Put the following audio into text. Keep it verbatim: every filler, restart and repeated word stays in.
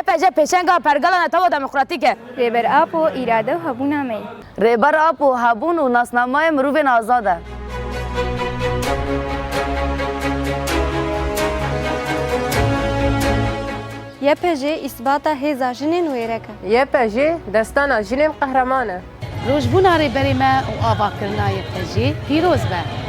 Y P G pêşenga pergala netewa demokratîk e. Rêber Apo, îrade û hebûna me ye. Rêber Apo, hebûn û nasnameya mirovên azad e. Y P G îsbata hêza jinên wêrek e. Y P G destana jinên qehreman e. Rojbûna Rêberê me û avakirina Y P G pîroz be.